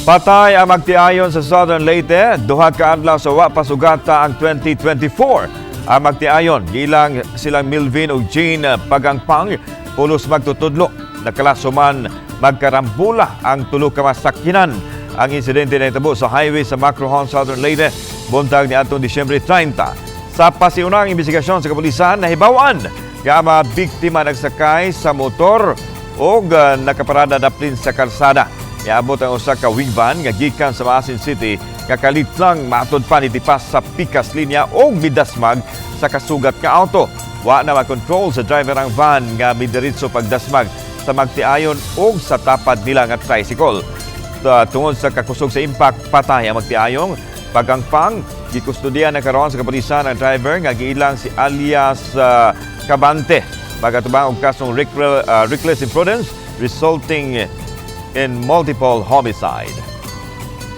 Patay ang magtiayon sa Southern Leyte, duha ka adlaw sa wa pasugata ang 2024. Ang magtiayon, gilang silang Milvin ug Jean Pagangpang, pulos magtutudlo. Nakalaso man magkarambula ang tulo ka masakyanan. Ang insidente nahitabo sa highway sa Macrohon, Southern Leyte, buntag ni atong Disyembre 30. Sa pasiunang investigasyon sa kapulisan, nahibaw-an nga ang mga biktima nagsakay sa motor o nakaparada daplin sa kalsada. Niabot ang usa ka wing van nga gikan sa Maasin City nga kalit lang matud pa nitipas sa pikas linya o midasmag sa kasugat nga auto. Wa na makontrol sa driver ang van nga midiretso pagdasmag sa magtiayon o sa tapad nila nga tricycle. Tungod sa kakusog sa impact, patay ang magtiayong Pagangpang. Gikustudiya na karon sa kapulisan ang driver nga giilang si alias Cabante. Magatubang og kasong reckless imprudence resulting in multiple homicide.